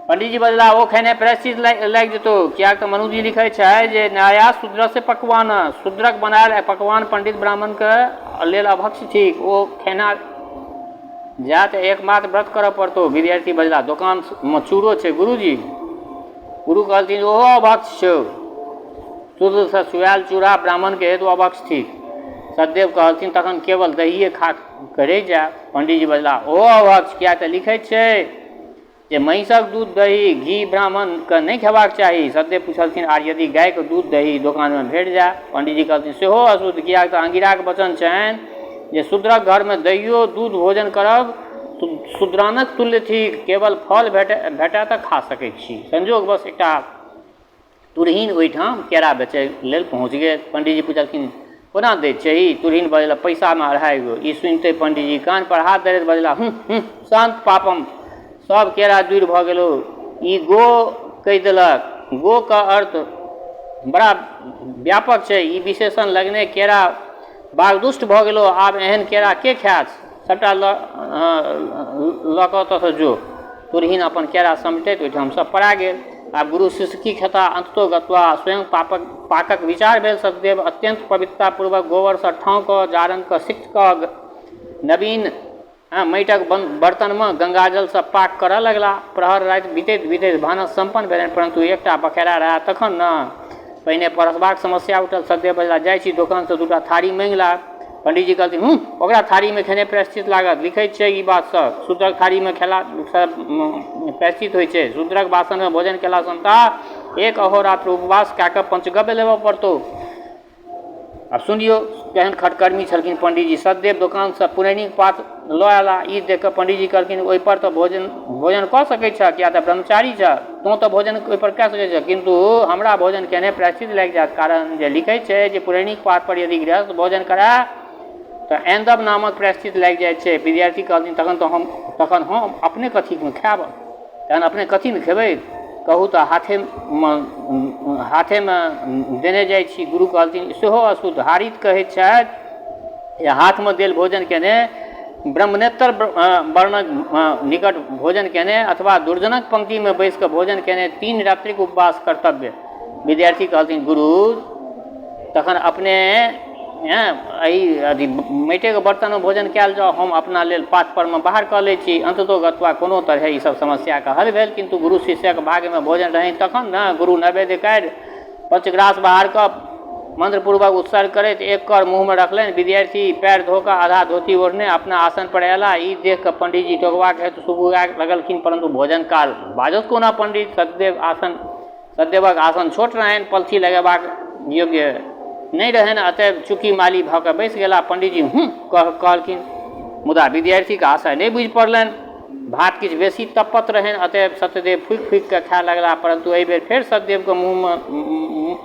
पंडीजी बजलाह, ओ खेने प्रायश्चित लागि जेतौ, किएक तऽ मनुजी लिखै छै जे नया शूद्रस्य पकवान, शूद्रक बनायल पकवान पंडित ब्राह्मणके लेल अभक्ष्य थिक, ओ खेना जाय तऽ एकमात्र व्रत करऽ पड़तौ। विद्यार्थी बजलाह, दोकानमे चूड़ो छै गुरुजी। गुरु कहलथिन, ओहो अभक्ष्य छौ, शूद्रसँ चुआयल चूड़ा ब्राह्मणके हेतु अभक्ष्य थिक। सतदेव कहलथिन, तखन केवल दहिए खा कऽ रहि जायब। पंडीजी बजलाह, ओहो अभक्ष्य, किएक तऽ लिखैत छै जे महिषक दूध दही घी ब्राह्मणकेँ नहि खेबाक चाही। सतदेव पुछलथिन, आर यदि गायके दूध दही दोकानमे भेट जाय? पंडीजी कहलथिन, सेहो अशुद्ध, किएक तऽ अंगिराक वचन छनि जे शूद्रक घरमे दहियो दूध भोजन करब शूद्रानक तुल्य थिक, केवल फल भेटय तऽ खा सकैत छी। संयोगवश एकटा तुरहीन ओहिठाम केरा बेचै लेल पहुँच गेल। पंडीजी पुछलखिन, कोना दैत छही? तुरहीन बजला, पैसामे अढ़ाइ गो। ई सुनिते पंडीजी कान पर हाथ धरैत बजला, हुँ हुँ, शान्त पापम, सब केरा दूरि भऽ गेलौ। ई गो कहि देलक। गो के अर्थ बड़ा व्यापक छै। ई विशेषण लगने केरा बागदुष्ट भऽ गेलौ। आब एहन केरा के खायत? सबटा लऽ लऽ कऽ ओतऽसँ जो। तुरहीन अपन केरा समेटैत ओहिठामसँ पड़ा गेल। आब गुरु शिष्य की खेता? अन्ततो गत्वा स्वयं पापक पाकक विचार भेल। सतदेव अत्यन्त पवित्रतापूर्वक गोबरसँ ठाँव कऽ जारनकेँ सिक्त कऽ नवीन माटिक बर्तनमे गंगाजलसँ पाक करऽ लगलाह। प्रहर राति बीतैत बीतैत भानस सम्पन्न भेलनि, परन्तु एकटा बखेरा रहए तखन ने। पहिने परसबाक समस्या उठल। सतदेव बजलाह, जाइ छी दोकानसँ दूटा थारी माँगि लाएब। पंडीजी कहलथिन, हूँ, ओकरा थारीमे खेने प्रायश्चित लागत। लिखैत छै ई बात सब। शूद्रक थारीमे खेला प्रायश्चित होइ छै। शूद्रक बासनमे भोजन केला सन्ता एक अहोरात्र उपवास कए कऽ पंचगव्य लेबऽ पड़तौ। आब सुनियौ केहन खटकर्मी छलखिन पंडीजी। सतदेव दोकानसँ पुरैनिक पात लऽ अयलाह। ई देख कऽ पंडीजी कहलखिन, ओहिपर तऽ भोजन भोजन कऽ सकैत छह, किएक तऽ ब्रह्मचारी छह। तोँ तऽ भोजन ओहिपर कए सकैत छह, किन्तु हमरा भोजन केने प्रायश्चित लागि जायत। कारण जे लिखैत छै जे पुरैनिक पात पर यदि गृहस्थ भोजन करए तऽ ऐन्दव नामक प्रायश्चित लागि जाइत छै। विद्यार्थी कहलथिन, तखन तऽ हम तखन हम अपने कथीमे खायब? तहन अपने कथीमे खेबै? कहू तऽ हाथेमे हाथेमे देने जाइ छी। गुरु कहलथिन, सेहो अशुद्ध। हारित कहैत छथि जे हाथमे देल भोजन केने ब्रह्मणेतर वर्णक निकट भोजन केने अथवा दुर्जनक पंक्तिमे बैस कऽ भोजन केने 3 रात्रिक उपवास कर्तव्य। विद्यार्थी कहलथिन, गुरु तखन अपने एहि अथी माटिके बर्तनमे भोजन कयल जाउ, हम अपना लेल पात परमे बाहर कऽ लै छी। अन्ततो गत्वा कोनो तरहे ई सब समस्याके हल भेल, किन्तु गुरु शिष्यक भाग्यमे भोजन रहनि तखन ने। गुरु नैवेद्य काढ़ि पंचग्रास बाहर कऽ मंत्रपूर्वक उत्सर्ग करैत एक कर मुँहमे रखलनि। विद्यार्थी पैर धो कऽ आधा धोती ओढ़ने अपना आसन पर अयलाह। ई देख कऽ पंडीजी टोकबाक हेतु सुगबुगाय लगलखिन, परन्तु भोजन काल बाजत कोना पंडित? सतदेवक आसन छोट रहनि, पलथी लगेबाक योग्य नहि रहनि, अतएव चुकी माली भऽ कऽ बैसि गेलाह। पंडीजी हुँ कहलखिन, मुदा विद्यार्थीक आशय नहि बुझि पड़लनि। भात किछु बेसी तप्पत रहनि, अतएव सत्यदेव फूकि फूकि कऽ खाय लगलाह। परन्तु एहि बेर फेर सत्यदेवके मुँहमे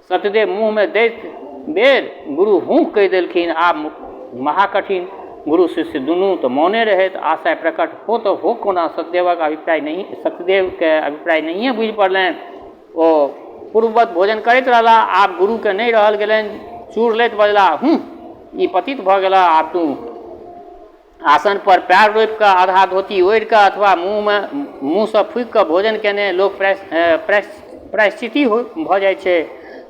सत्यदेव मुँहमे दैत बेर गुरु हूँ कहि देलखिन। आब महाकठिन। गुरु शिष्य दुनू तऽ मौने रहथि। आशय प्रकट हो तऽ हो कोना? सत्यदेवक अभिप्राय नहि सत्यदेवके अभिप्राय नहिए बुझि पड़लनि। ओ पूर्ववत भोजन करैत रहलाह। आब गुरुके नहि रहल गेलनि। चूर लैत बजलाह, हूँ, ई पतित भऽ गेलह। आब तू आसन पर पैर रोपि कऽ आधा धोती ओढ़ि कऽ अथवा मुँहमे मुँहसँ फूकि कऽ भोजन केने लोक प्रायश्चिती भऽ जाइ छै,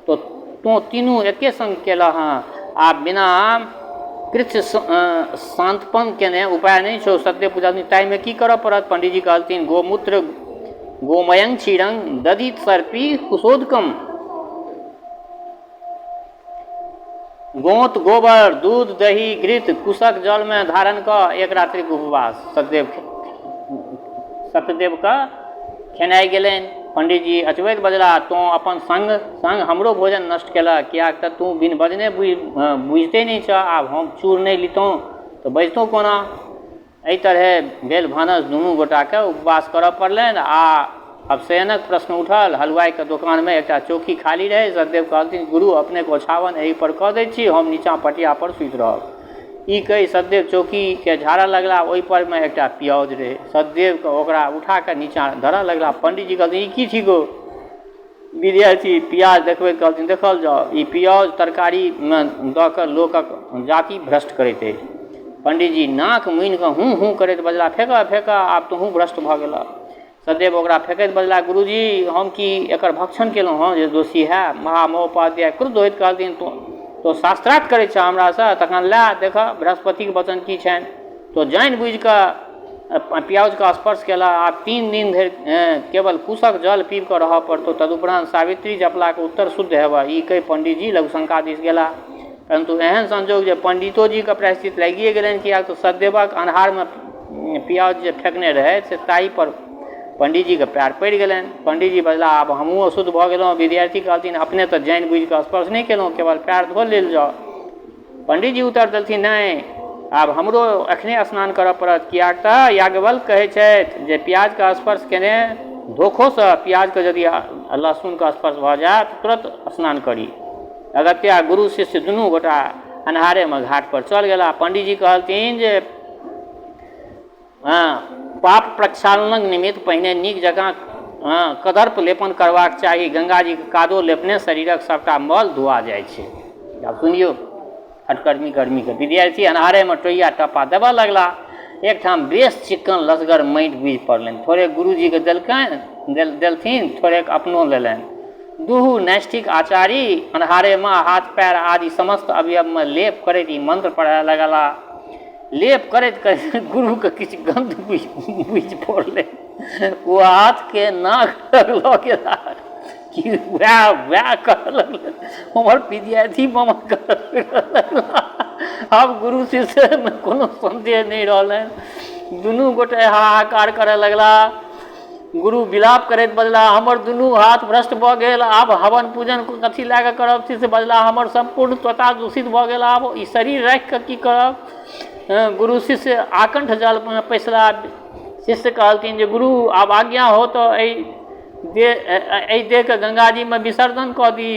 तऽ तोँ तीनू एके सङ्ग केलह हँ। आब बिना कृत्य शान्तपन केने उपाय नहि छौ। सत्यदेव पुछलथिन, ताहिमे की करऽ पड़त? पंडीजी कहलथिन, गोमूत्र गोमयं क्षीरं दधि सर्पी कुशोदकम। गोंत, गोबर, दूध, दही, घृत, कुशक जलमे धारण कऽ एक रात्रिक उपवास। सत्यदेवके खेनाइ गेलनि। पंडीजी अचबैत बजलाह, तोँ अपन संग संग हमरो भोजन नष्ट केलह, किएक तँ तूँ बिन बजने बुझिते नहि छह। आब हम चूर नहि लितहुँ तँ बजितहुँ कोना? एहि तरहेँ भेल भानस। दुनू गोटाकेँ उपवास करऽ पड़लनि आ अवशयनक प्रश्न उठल। हलुआइक दोकानमे एकटा चौकी खाली रहै। सतदेव कहलथिन, गुरु, अपनेक ओछाओन एही पर कऽ दैत छी, हम नीचाँ पटिया पर सूति रहब। ई कहि सतदेव चौकीकेँ झाड़ऽ लगलाह। ओहि परमे एकटा पियाउज रहै। सतदेवकेँ ओकरा उठा कऽ नीचाँ धरऽ लगलाह। पंडीजी कहलथिन, ई की थिकौ? विद्यार्थी पियाज देखबैत कहलथिन, देखल जाउ, ई पियाज तरकारीमे दऽ कऽ लोकक जाति भ्रष्ट करैत अछि। पंडीजी नाक मुनि कऽ हूँ हूँ करैत बजलाह, फेकह, फेकह, आब तोहूँ भ्रष्ट भऽ गेलह। सदैव ओकरा फेकैत बजलाह, गुरुजी, हम की एकर भक्षण केलहुँ हँ जे दोषी हैब? महामहोपाध्याय क्रुद्ध होइत कहलथिन, तोँ शास्त्रार्थ करैत छह हमरासँ? तखन लएह, देखह बृहस्पतिक वचन की छनि। तोँ जानि बुझि कऽ पियाउजके स्पर्श केलह, आब 3 दिन धरि केवल कुशक जल पीबि कऽ रहऽ पड़तौ। तदुपरान्त सावित्री जपलाक उत्तर शुद्ध हेबह। ई कहि पंडीजी लघुशंका दिस गेलाह। परन्तु एहन संयोग जे पंडितोजीके प्रायश्चित लागिए गेलनि, किएक तऽ सतदेवक अन्हारमे पियाउज जे फेकने रहथि से ताहि पर पंडीजीके पैर पड़ि गेलनि। पंडीजी बजलाह, आब हमहूँ अशुद्ध भऽ गेलहुँ। विद्यार्थी कहलथिन, अपने तऽ जानि बुझि कऽ स्पर्श नहि केलहुँ, केवल पैर धो लेल जाउ। पंडीजी उत्तर देलथिन, नहि, आब हमरो एखने स्नान करऽ पड़त, किएक तऽ याज्ञवल्क्य कहै छथि जे प्याजके स्पर्श केने धोखोसँ प्याजके यदि लहसुनके स्पर्श भऽ जाय तऽ तुरन्त स्नान करी। अगत्या गुरु शिष्य दुनू गोटा अन्हारेमे घाट पर चल गेलाह। पंडीजी कहलथिन जे हँ, पाप प्रक्षालनक निमित्त पहिने नीक जकाँ हँ, कदर्प लेपन करबाक चाही। गंगाजीक कादो लेपने शरीरक सभटा मल धुआ जाइ छै। आब सुनियौ हठकर्मी कर्मीके विद्यार्थी अन्हारेमे टोइया टप्पा देबऽ लगला। एकठाम बेस चिक्कन लसगर माटि बुझि पड़लनि। थोड़े गुरुजीके देलकनि देलथिन, थोड़ेक अपनो लेलनि। दुहू नैष्ठिक आचारी अन्हारेमे हाथ पैर आदि समस्त अवयवमे लेप करैत ई मंत्र पढ़य लगला। लेप करैत करैत गुरुके किछु गन्ध बुझि पड़लै। ओ हाथके नाक लग लऽ गेला कि वएह वएह करऽ लगलै। हमर विद्यार्थी मामा करऽ लगला। आब गुरु शिष्यमे कोनो सन्देह नहि रहलनि। दुनू गोटे हाहाकार करऽ लगला। गुरु विलाप करैत बजलाह, हमर दुनू हाथ भ्रष्ट भऽ गेल, आब हवन पूजन कथी लए कऽ करब? शिष्य बजलाह, हमर सम्पूर्ण त्वचा दूषित भऽ गेल, आब ई शरीर राखि कऽ की करब? गुरु शिष्य आकण्ठ जलमे पैसला। शिष्य कहलथिन जे गुरु, आब आज्ञा हो तऽ एहि देहके गङ्गाजीमे विसर्जन कऽ दी।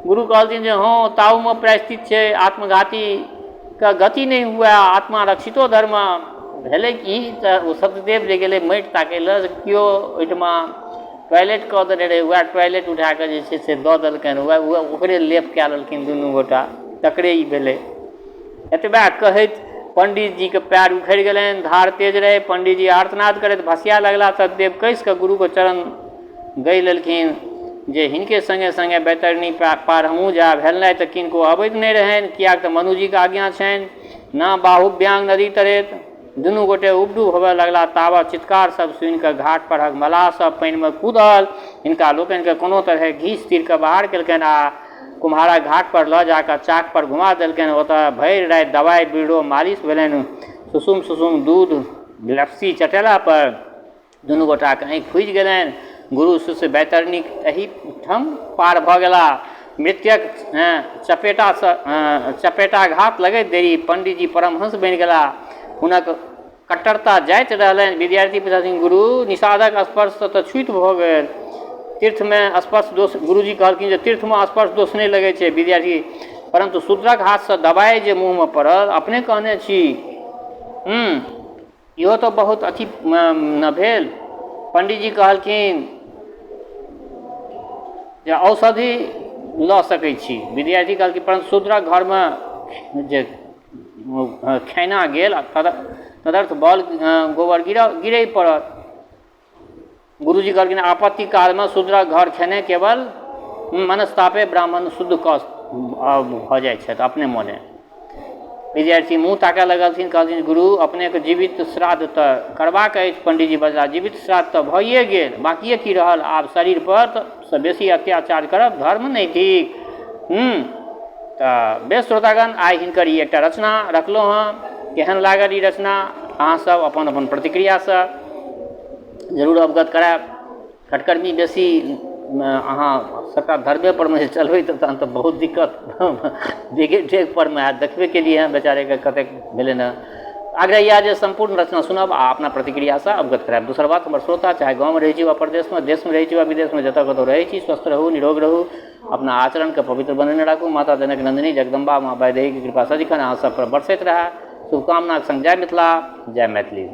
गुरु कहलथिन जे हँ, ताहूमे प्रायश्चित छै, आत्मघातीके गति नहि हुए, आत्मा रक्षितो धर्म। भेलै की तऽ ओ सत्यदेव जे गेलै माटि ताकै लए, से केओ ओहिठमा टॉयलेट कऽ देने रहै। वएह टॉयलेट उठा कऽ जे छै से दऽ देलकनि। वएह ओकरे लेप कए लेलखिन दुनू गोटा, तकरे ई भेलै। एतबा कहैत पंडीतजीके पैर उखड़ि गेलनि। धार तेज रहै। पंडीजी आर्तनाद करैत भसिया लगला। सतदेव कसि कऽ गुरुके चरण गहि लेलखिन जे हिनके सङ्गे सङ्गे बैतरणी पार हमहूँ जायब। हेलनाइ तऽ किनको अबैत नहि रहनि, किएक तऽ मनुजीके आज्ञा छनि ना बाहुभ्याम नदी तरेत। दुनू गोटे उबडुब होबय लगला। तावत चित्कार सब सुनि कऽ घाट परहक मलाह सब पानिमे कूदल। हिनका लोकनिके कोनो तरहे घीच तीर कऽ बाहर केलकनि आ कुम्हारक घाट पर लऽ जा कऽ चाक पर घुमा देलकनि। ओतऽ भरि राति दवाइ बिर्रो मालिश भेलनि। सुसुम सुसुम दूध लपसी चटेला पर दुनू गोटाके आँखि फूजि गेलनि। गुरु शिष्य बैतरणीक एहिठाम पार भऽ गेलाह। मृत्युक चपेटासँ चपेटाघात लगैत देरी पंडीजी परमहंस बनि गेलाह। हुनक कट्टरता जाइत रहलनि। विद्यार्थी पुछलथिन, गुरु, निषादक स्पर्शसँ तऽ छूति भऽ गेल, तीर्थमे स्पर्श दोष? गुरुजी कहलखिन जे तीर्थमे स्पर्श दोष नहि लगै छै। विद्यार्थी, परन्तु शूद्रक हाथसँ दबाइ जे मुँहमे पड़ल, अपने कहने छी, इहो तऽ बहुत अथी ने भेल। पंडीजी कहलखिन जे औषधि लऽ सकै छी। विद्यार्थी कहलखिन, परन्तु शूद्रक घरमे जे खेना गेल तदर्थ बल गोबर गिरै पड़त। गुरुजी कहलखिन, आपत्ति कालमे शूद्रक घर खेने केवल मनस्तापे ब्राह्मण शुद्ध कऽ भऽ जाइ छथि अपने मोने। विद्यार्थी मुँह ताकय लगलथिन, कहलथिन, गुरु, अपनेके जीवित श्राद्ध तऽ करबाक अछि। पण्डितजी बजलाह, जीवित श्राद्ध तऽ भइए गेल, बाँकिए की रहल? आब शरीरपर सँ बेसी अत्याचार करब धर्म नहि थिक। तऽ बेस श्रोतागण, आइ हिनकर ई एकटा रचना रखलहुँ हँ। केहन लागल ई रचना, अहाँसभ अपन अपन प्रतिक्रियासँ जरूर अवगत करायब। खटकर्मी बेसी अहाँ सबटा धर्मे परमे जे चलबै तऽ तहन तऽ बहुत दिक्कत डेगे डेग परमे होयत। देखबे केलियै हँ, बेचारेके कतेक भेलै हँ। आग्रह इएह जे सम्पूर्ण रचना सुनब आ अपना प्रतिक्रियासँ अवगत करायब। दोसर बात, हमर श्रोता चाहे गाँवमे रहै छी वा परदेशमे, देशमे रहै छी वा विदेशमे, जतऽ कतहु रहै छी, स्वस्थ रहू, निरोग रहू, अपना आचरणके पवित्र बनेने राखू। माता जनक नन्दिनी जगदम्बा माँ वैदेहीके कृपा सदिखन अहाँ सब पर बरसैत रहए। शुभकामनाके सङ्ग जय मिथिला, जय मैथिली।